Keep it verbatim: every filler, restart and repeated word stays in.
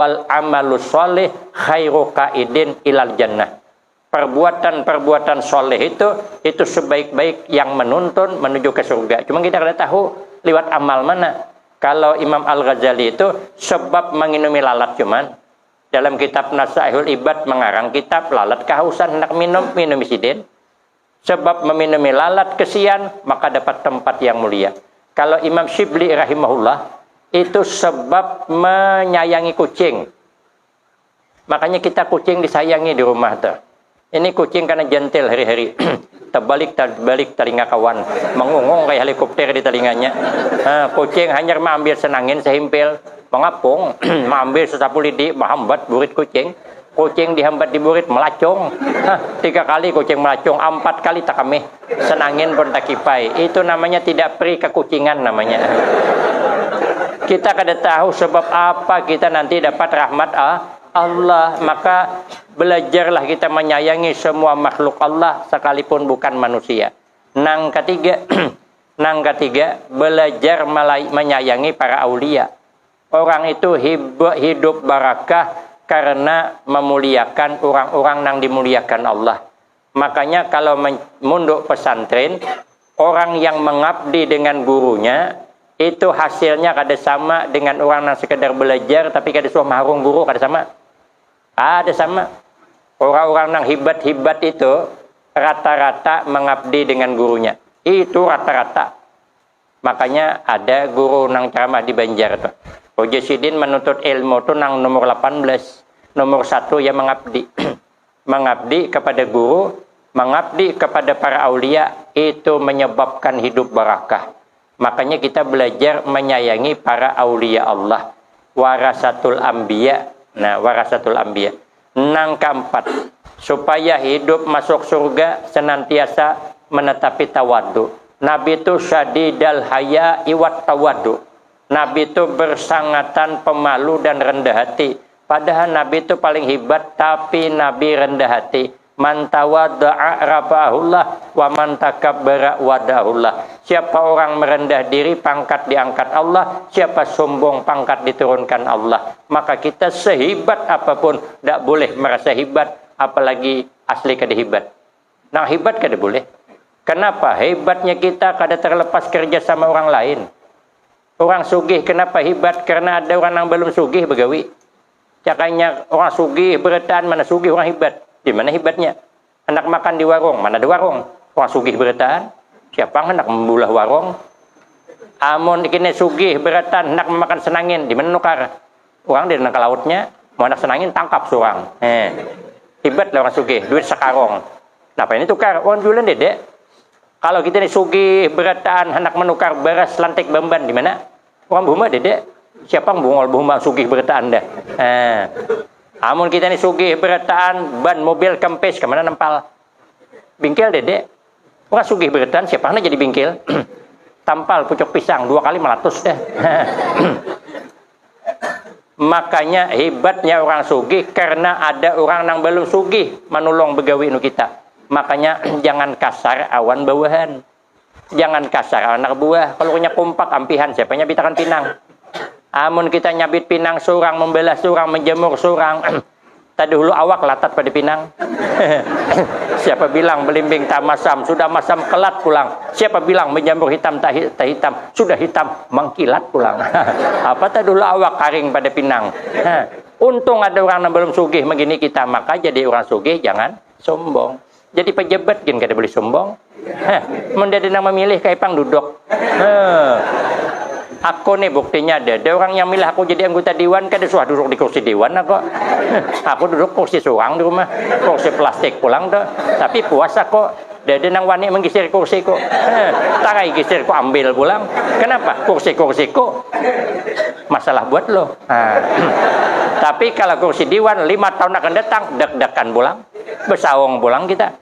Wal amalu sholih khairu qaidin ilal jannah. Perbuatan-perbuatan soleh itu, itu sebaik-baik yang menuntun menuju ke surga. Cuma kita kada tahu lewat amal mana. Kalau Imam Al-Ghazali itu sebab menginumi lalat cuman. Dalam kitab Nasaihul Ibad mengarang kitab lalat kehausan hendak minum, minumi sidin. Sebab meminumi lalat kesian, maka dapat tempat yang mulia. Kalau Imam Shibli rahimahullah, itu sebab menyayangi kucing. Makanya kita kucing disayangi di rumah tuh. Ini kucing karena jentil hari-hari. Terbalik, terbalik telinga kawan. Mengungung kayak helikopter di telinganya. Ha, kucing hanyar maambil senangin sehimpil. Mengapung, maambil sesapu lidi, mahambat burit kucing. Kucing dihambat di burit, melacung. Hah, tiga kali kucing melacung, ampat kali takamih. Senangin pun takipai. Itu namanya tidak pri kekucingan namanya. Kita kada tahu sebab apa kita nanti dapat rahmat, ah, Allah. Maka belajarlah kita menyayangi semua makhluk Allah sekalipun bukan manusia. Nang ketiga, nang ketiga, belajar malai-, menyayangi para aulia. Orang itu hib-, hidup barakah karena memuliakan orang-orang nang dimuliakan Allah. Makanya kalau men-, munduk pesantren, orang yang mengabdi dengan gurunya, itu hasilnya kada sama dengan orang nang sekedar belajar tapi kada suah maharung guru, kada sama. Kada sama. Orang-orang nang hibat-hibat itu rata-rata mengabdi dengan gurunya. Itu rata-rata. Makanya ada guru nang ceramah di Banjar tuh. Ujar sidin menuntut ilmu tuh nang nomor lapan belas. Nomor satu ya mengabdi. Mengabdi kepada guru, mengabdi kepada para aulia, itu menyebabkan hidup barakah. Makanya kita belajar menyayangi para aulia Allah. Warasatul anbiya. Nah, warasatul anbiya. Nang keempat, supaya hidup masuk surga senantiasa menetapi tawadu. Nabi tu syadidal haya iwat tawadu. Nabi tu bersangatan pemalu dan rendah hati. Padahal Nabi tu paling hibat, tapi Nabi rendah hati. Man tawadda'a rafa'ahullah, wa man takabbara wada'ahullah. Siapa orang merendah diri, pangkat diangkat Allah. Siapa sombong, pangkat diturunkan Allah. Maka kita sehibat apapun, dak boleh merasa hibat, apalagi asli kada hibat. Nang hibat kada boleh. Kenapa? Hebatnya kita kada terlepas kerja sama orang lain. Orang sugih kenapa hibat? Karena ada orang nang balum sugih bagawi. Cakanya orang sugih berataan, mana sugih orang hibat. Di mana hibatnya? Handak makan di warung, mana ada warung? Orang sugih berataan. Siapa nang handak membulah warung? Amun kini sugih berataan, handak memakan senangin, di mana nukar? Orang di nang ke lautnya, mau handak senangin, tangkap surang. Eh. Hibat lah orang sugih, duit sakarung. Napa ini tukar? Orang jualan dede. Kalau kita ni sugih berataan, handak menukar beras lantik bamban, di mana? Orang bahuma dede. Siapa yang bungol bahuma sugih berataan dah? Eh. Amun kita ni sugih berataan, ban mobil kempes, ke mana nempal? Bingkel dede. Orang sugih berataan, siapa nak jadi bingkel? Tampal pucuk pisang, dua kali melatus dah. Makanya hebatnya orang sugih karena ada orang nang balum sugih manulung begawi nu kita. Makanya jangan kasar awan bawahan. Jangan kasar anak buah. Kalau punya kompak ampihan, siapanya bitakan pinang? Amun kita nyabit pinang surang, membelah surang, menjemur surang, tadahulu awak latat pada pinang. Siapa bilang belimbing tak masam, sudah masam kelat pulang. Siapa bilang menjamur hitam tak hi-, tak hitam, sudah hitam mengkilat pulang. Apa tadahulu awak karing pada pinang. Untung ada orang yang belum sugih begini kita, maka jadi orang sugih jangan sombong. Jadi pejabat gin kada boleh sombong. Heh, mun ada nang memilih kayak pang duduk. Heh. Aku nih buktinya ada, ada orang yang milih aku jadi anggota dewan, kada suah duduk di kursi dewan aku. Aku duduk kursi surang di rumah, kursi plastik pulang tuh. Tapi puas aku, ada, ada nang wani menggisir kursiku. Heh, tarai gisirku ambil pulang. Kenapa? Kursi-kursiku. Masalah buat lo. Nah. Tapi kalau kursi dewan lima tahun akan datang, deg-degan pulang. Besaung pulang kita.